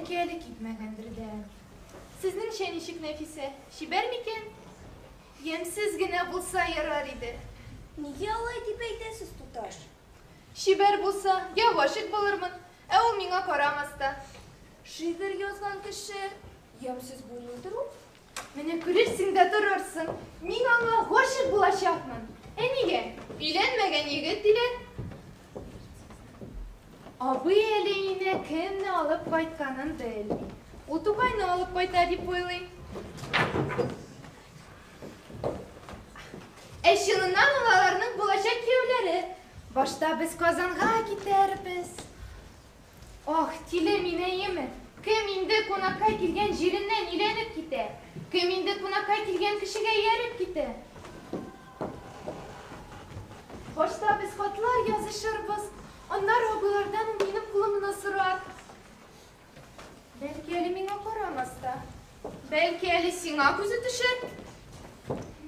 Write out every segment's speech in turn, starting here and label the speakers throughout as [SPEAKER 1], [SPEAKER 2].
[SPEAKER 1] Бәлки әле китмәгәндер дә. Сезнеңчә ничек, Нәфисә, чибәр микән? Ямьсез генә булса ярар иде.
[SPEAKER 2] Нигә алай дип әйтәсез, туташ?
[SPEAKER 1] Чибәр булса, я гашыйк булырмын, ә ул миңа карамас та.
[SPEAKER 2] Шигырь язган кеше ямьсез булмыйдыр ул.
[SPEAKER 1] Менә күрерсең дә торырсың, мин аңа гашыйк булачакмын. Ә нигә? Өйләнмәгән егет диләр. Абый әле өенә кемне алып кайтканын белми. Ул Тукайны алып кайта дип уйлый. Ә чыныннан ул аларның булачак кияүләре. Башта без Казанга китәрбез. Ах, тиле мин, әйеме? Кем инде кунакка килгән җиреннән өйләнеп китә? Кем инде кунакка килгән кешегә ияреп китә? Башта без хатлар язышырбыз, аннары абыйлардан ул минем кулымны сорар. Бәлки әле миңа карамас та. Бәлки әле сиңа күзе төшәр.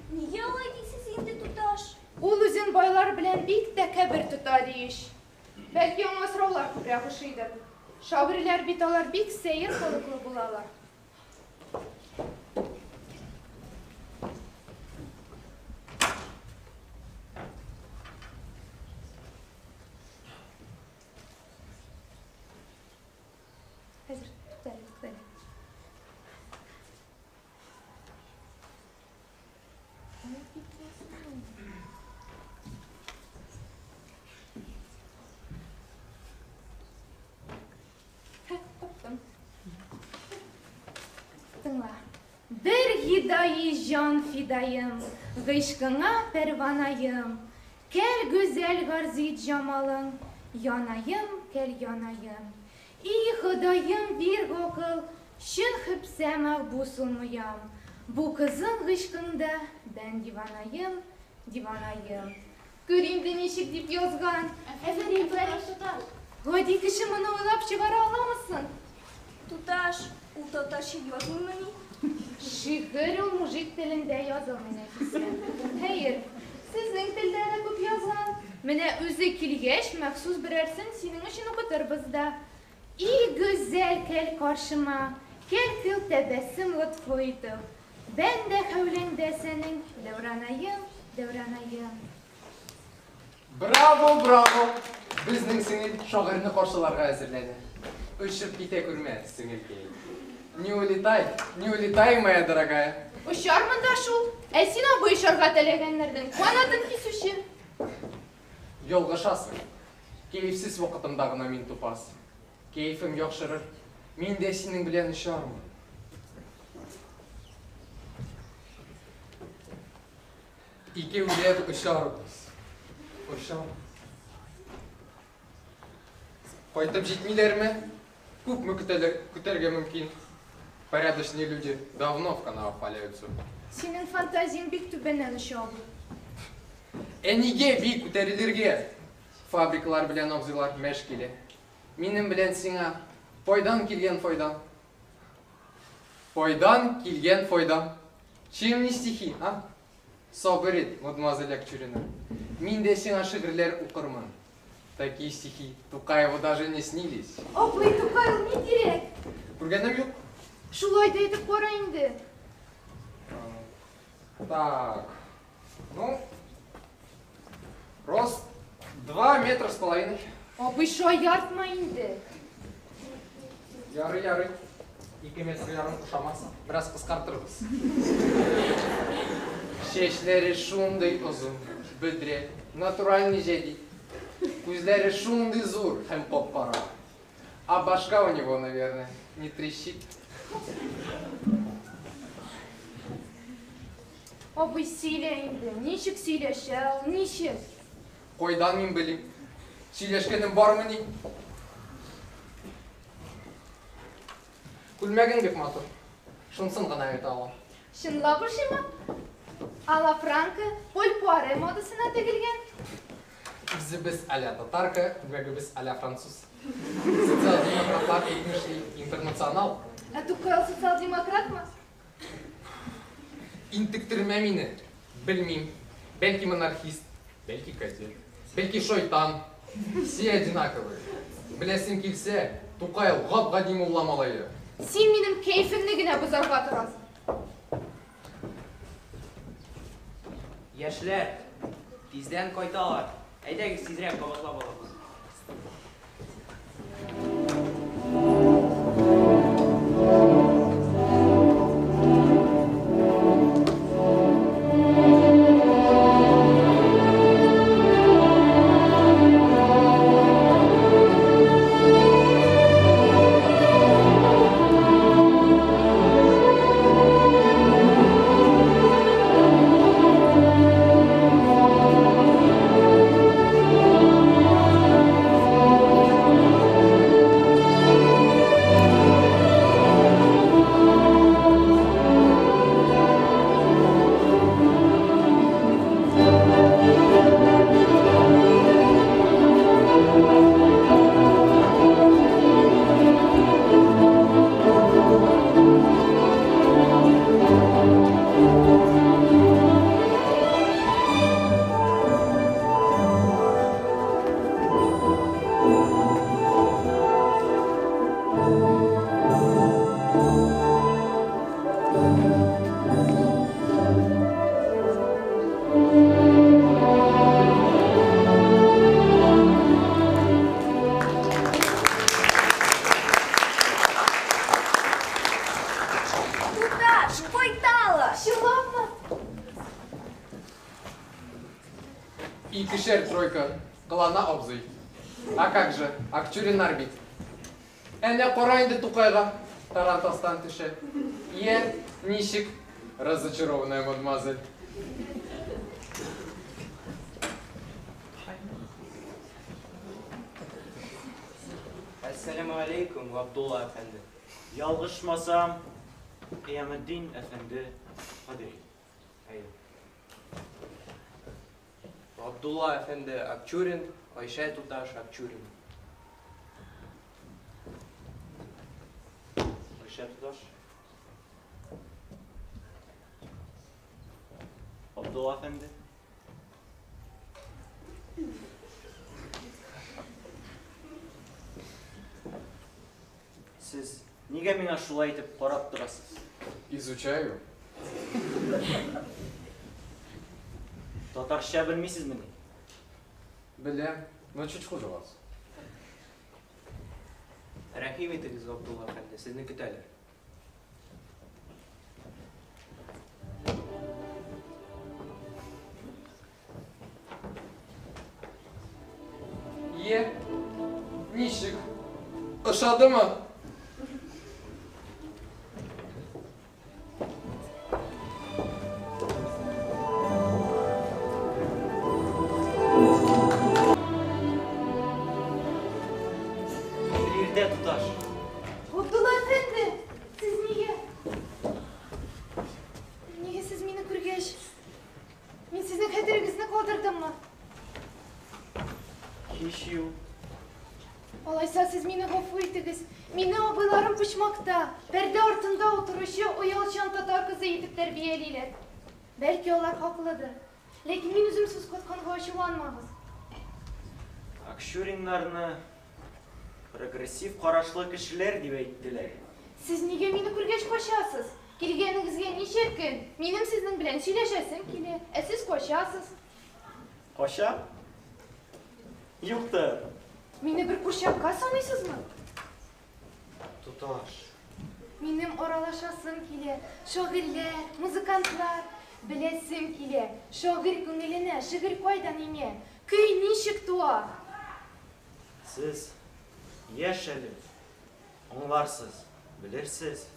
[SPEAKER 2] Нигә алай дисез инде, туташ?
[SPEAKER 1] Ул үзен байлар белән бик тәкәббер тота, ди ич. Бәлки аңа сораулар күбрәк ошыйдыр. Шагыйрьләр бит алар бик сәер холыклы булалар. Хәзер, туктале, туктале. Таптым. Тыңла. Бер гидаи җан фидаем, Гыйшкыңа пәрванаем. Кәл гүзәл гарзит җамалың, Янаем, кәл янаем. И Ходаем бир гакыл, Чын хөпсә мәгъбус улмыям. Бу кызың гыйшкыңда бән диванаем, диванаем. Күр инде ничек дип язган.
[SPEAKER 3] Афәрин, туташ.
[SPEAKER 1] Гади кеше моны уйлап чыгара аламы соң?
[SPEAKER 2] Туташ, ул татарча язмыймыни?
[SPEAKER 1] Шигырь ул мужик телендә язылмый, Нәфисә. Хәер, сезнең телдә дә күп язган. Менә үзе килгәч, махсус берәрсен синең өчен укытырбыз да. И гүзәл кәл каршыма, кәл кыл тәбәссем лотфы итеп. Бән дә хәүләңдә сәнең, дәүранаем, дәүранаем.
[SPEAKER 4] Браво, браво! Безнең сеңел шагыйрьне каршыларга әзерләнә. Очып китә күрмә, сеңелкәй. Не улетай, не улетай, моя дорогая.
[SPEAKER 1] Очармын да шул. Ә син абый очарга теләгәннәрнең канатын кисүче.
[SPEAKER 4] Ялгышасың. Кәефсез вакытымда гына мин тупас. Кәефем яхшырыр. Мин дә синең белән очармын. Икәүләп очарбыз. Очарбыз. Кайтып җитмиләрме? Күпме көтәләр, көтәргә мөмкин? Порядочные люди давно в канавах валяются.
[SPEAKER 1] Синең фантазияң бик түбәннән оча, абый.
[SPEAKER 4] Ә нигә бик күтәрелергә? Фабрикалар белән абзыйлар мәш килә. Минем белән сиңа кайдан килгән файдам? Кайдан килгән файдам? Чем не стихи, а? Сабыр ит, мадемуазель Акчурина. Мин дә сиңа шигырьләр укырмын. Такие стихи Тукаеву даже не снились.
[SPEAKER 1] Абый, Тукай ул ни кирәк?
[SPEAKER 4] Күргәнем юк.
[SPEAKER 1] Шулай да әйтеп кара инде.
[SPEAKER 4] Так. Ну, рост 2,5 метра.
[SPEAKER 1] Абый, шаяртма инде.
[SPEAKER 4] Ярый, ярый. 2,5 метр кушамас. Бераз кыскартырбыз. Чәчләре шундый озын, бөдрә, натуральный җәдит. Күзләре шундый зур һәм кап-кара. А башка у него, наверное, не трещит.
[SPEAKER 1] Абый, сөйлә инде. Ничек сөйләшә ул, ничек?
[SPEAKER 4] Кайдан мин белим? Сөйләшкәнем бармыни? Күлмәгең бик матур. Шунысын гына әйтә алам.
[SPEAKER 1] Чынлап ошыймы? А-ла Франко, Поль Пуаре модасына тегелгән.
[SPEAKER 4] Үзебез а-ля татарка, күлмәгебез а-ля француз. Социал-демократлар әйтмешли, интернационал.
[SPEAKER 1] Ә Тукай ул социал-демократмы?
[SPEAKER 4] Интектермә мине. Белмим. Бәлки монархист, бәлки кадет, бәлки шайтан. Все одинаковые. Беләсең килсә, Тукай ул гап-гади мулла малае.
[SPEAKER 1] Син минем кәефемне генә бозарга торасың.
[SPEAKER 5] Яшьләр, тиздән кайталар. Әйдәгез тизрәк кабатлап алабыз.
[SPEAKER 2] Туташ, кайталар!
[SPEAKER 1] Чынлапмы?
[SPEAKER 4] Икешәр тройка. Кылана абзый. А как же, Акчуриннар бит. Әнә кара инде Тукайга. Тарантастан төшә. Йә, ничек? Разочарованная мадемуазель.
[SPEAKER 5] Әссәламү алейкум, Габдулла әфәнде.
[SPEAKER 6] Ялгышмасам, Кыяметдин әфәнде Кадыйри.
[SPEAKER 5] Әйе. Габдулла әфәнде Акчурин, Айшә туташ Акчурина.
[SPEAKER 6] Айшә туташ. Абдулла әфәнде. Сез нигә миңа шулай итеп карап торасыз?
[SPEAKER 4] Изучаю.
[SPEAKER 6] Татарча белмисезмени?
[SPEAKER 4] Беләм, но чуть хуже вас.
[SPEAKER 5] Рәхим итегез, Габдулла әфәнде, сезне көтәләр.
[SPEAKER 4] Йә, ничек? Ошадымы?
[SPEAKER 6] Хәерле иртә, туташ.
[SPEAKER 1] Габдулла әфәнде, сез нигә? Нигә сез мине күргәч, мин сезнең хәтерегезне калдырдыммы?
[SPEAKER 6] Һич юк.
[SPEAKER 1] Алайса сез мине гафу итегез. Мине абыйларым почмакта, пәрдә артында утыручы оялчан татар кызы итеп тәрбиялиләр. Бәлки алар хаклыдыр. Ләкин мин үзем сүз катканга ачуланмагыз.
[SPEAKER 6] Акчуриннарны прогрессив карашлы кешеләр дип әйттеләр.
[SPEAKER 1] Сез нигә мине күргәч качасыз? Килгәнегезгә ничә көн? Минем сезнең белән сөйләшәсем килә, ә сез качасыз.
[SPEAKER 6] Качам? Юктыр.
[SPEAKER 1] Мине бер курчакка саныйсызмы?
[SPEAKER 6] Туташ.
[SPEAKER 1] Минем аралашасым килә. Шагыйрьләр, музыкантлар. Беләсем килә. Шагыйрь күңеленә шигырь кайдан иңә? Көй ничек туа?
[SPEAKER 6] Сез яшь әле. Аңларсыз, белерсез.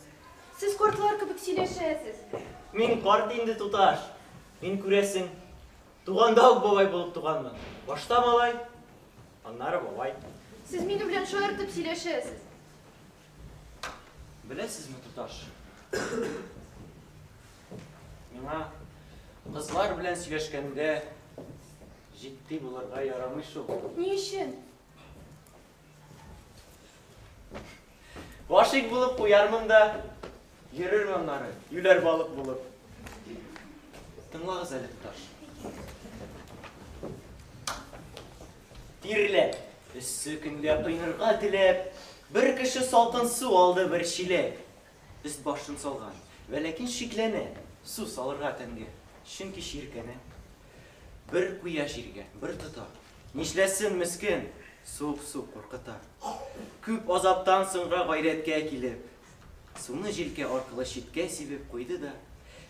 [SPEAKER 1] Сез картлар кебек сөйләшәсез.
[SPEAKER 6] Мин карт инде, туташ. Мин, күрәсең, туганда ук бабай булып туганмын. Башта малай, аннары бабай.
[SPEAKER 1] Сез минем белән шаяртып сөйләшәсез.
[SPEAKER 6] Беләсезме, туташ? Миңа кызлар белән сөйләшкәндә җитди булырга ярамый шул.
[SPEAKER 1] Ни өчен?
[SPEAKER 6] Гашыйк булып куярмын да, йөрермен аннары, юләр балык булып. Тыңлагыз әле, туташ. Тирлә. Эссе көндә коенырга теләп, бер кеше салкын су алды бер чиләк. Өст-башын салган, вәләкин шикләнә, су салырга тәнгә, чөнки чиркәнә. Бер куя җиргә, бер тота. Нишләсен мескен, суык су куркыта. Күп азаптан соңра гайрәткә килеп, суны җилкә аркылы читкә сибеп куйды да,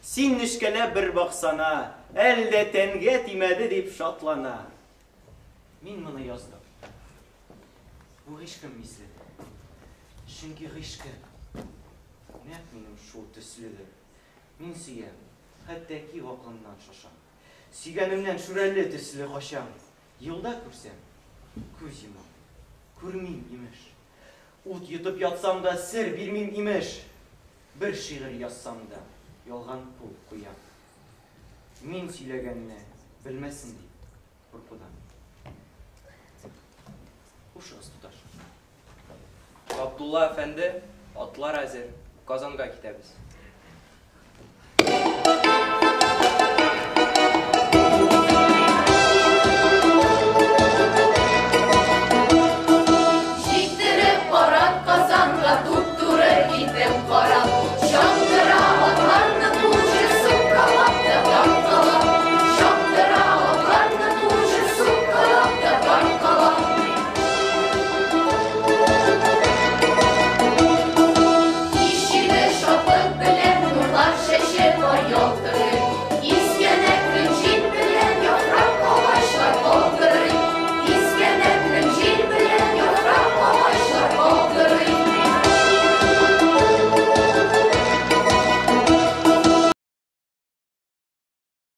[SPEAKER 6] Син нечкәләп бер баксана, әле дә тәнгә тимәде дип шатлана. Мин моны яздым. Бу гыйшкым мисле. Чөнки гыйшкым нәкъ минем шул төследер. Мин сөям, хәтта ки гакылымнан шашам. Сөйгәнемнән шүрәле төсле качам. Юлда күрсәм, күз йомам. Күрмим, имеш. Ут йотып ятсам да сер бирмим, имеш. Бер шигырь язсам да, ялган кул куям. Мин сөйләгәнне белмәсен дип, куркудан. Хушыгыз, туташ.
[SPEAKER 5] Габдулла әфәнде, атлар әзер, Казанга китәбез.